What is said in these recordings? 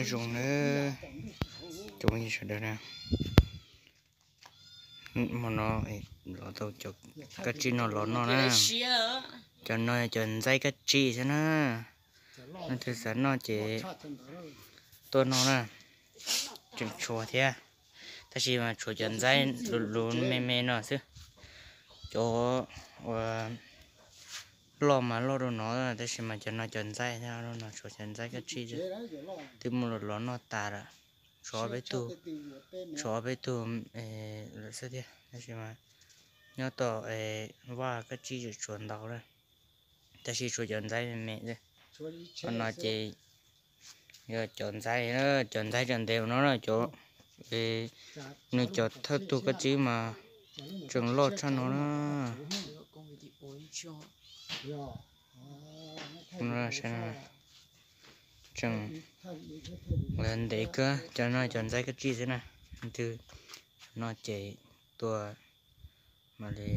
Zoo na, cov phooj ywg sawv daws na, hmo no los tau cov kab tsib no los noj na. Cov no yog cov ntxaib kab tsib xwb na. Leej twg xav noj ces tuaj noj na. Tseem tshuav thiab, tab sis mas tshuav cov ntxaib luv luv me me no xwb. Cov uas loj mas loj rau no, tab sis mas cov no cov ntxaib thiab no tshuav cov ntxaib kab tsib xwb. Twb muab los los noj tas lawm, tshuav ob peb tug, tshuav ob peb tug lawm xwb thiab, tab sis mas nyob tom vaj kab tsib tseem tshuav ntau na, tab sis tshuav cov ntxaib me me xwb. Qhov no ces yog cov ntxaib, cov ntxaib tseem ntev no na, cov nws cov thawj tug kab tsib mas tseem loj tshaj no na. Tseem ntev kawg, cov no cov ntxaib kab tsib xwb na. Leej twg no ces tuaj mam li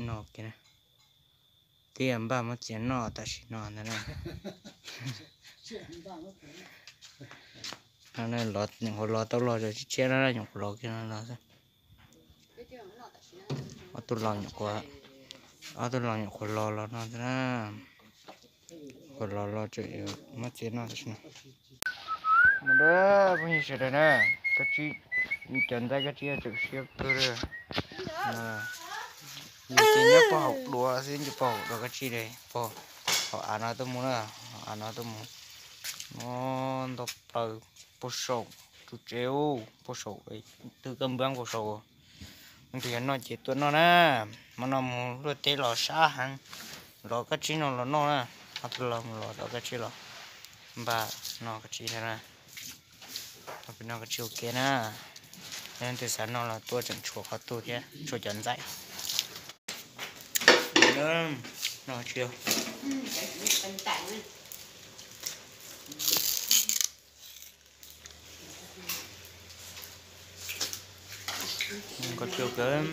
noj kiag na. Twb yog npaj muab txiav noj tam sim no ntag na. Nyuam qhuav los tau los tshiab tshiab na, nyuam qhuav los kiag no los xwb. Ob tug laus nyuam qhuav, ob tug laus nyuam qhuav los los no xwb na. Qhuav los los tseem muab txiav noj tam sim no. Mas phooj ywg sawv daws na, kab tsib, cov ntxaib kab tsib tseem siab kawg li. Yus ces nyob pog haum duav xwb, nyob pog haum duav kab tsib li, pog haum av no tuaj mus na, haum av no tuaj mus. No ntau plaws, pag saum tsuj tsev, pag saum twb kab npab pag saum. Leej twg yog noj ces tuaj noj na, hmo no mus luaj teb los sab heev, los kab tsib no los noj na, ob tug laus mus los los kab tsib los npaj noj kab tsib thiab na. Noj kab tsib ua ke na, leej twg xav noj los tuaj, tseem tshuav qhov twg thiab, tshuav cov ntxaib. Noj tsis Nkauj Cua kawg,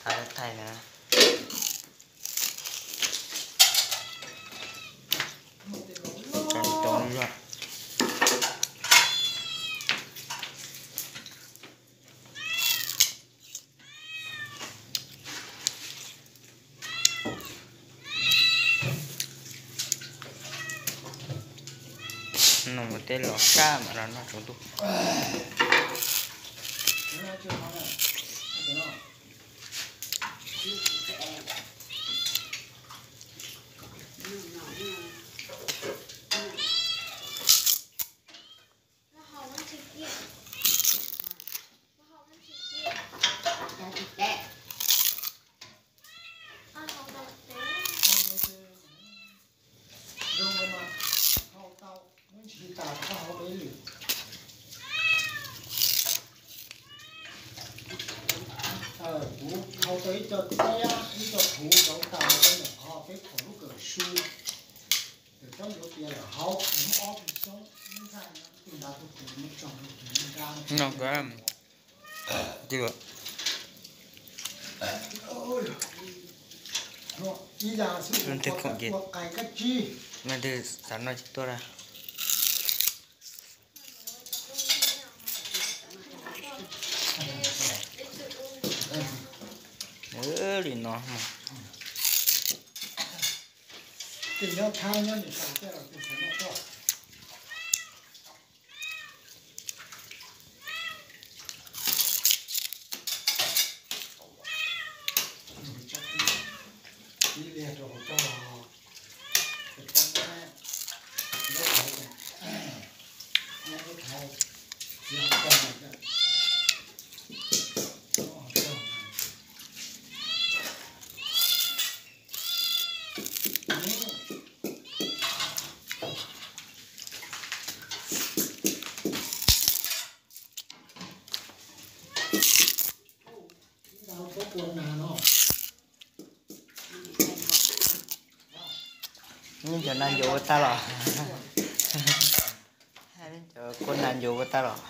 thaij thaij na. Noj ua teb los sab mam los noj tsaus ntuj. Kuv hau tau ib co tiab ib co thuv rauv taws rau ntawm qhov peb pom lub kawm su, no ib yam xwb, leej twg xav noj ces tuaj na. Li no. Cov nas ncuav ua tag los, cov kuab nas ncuav ua tag los.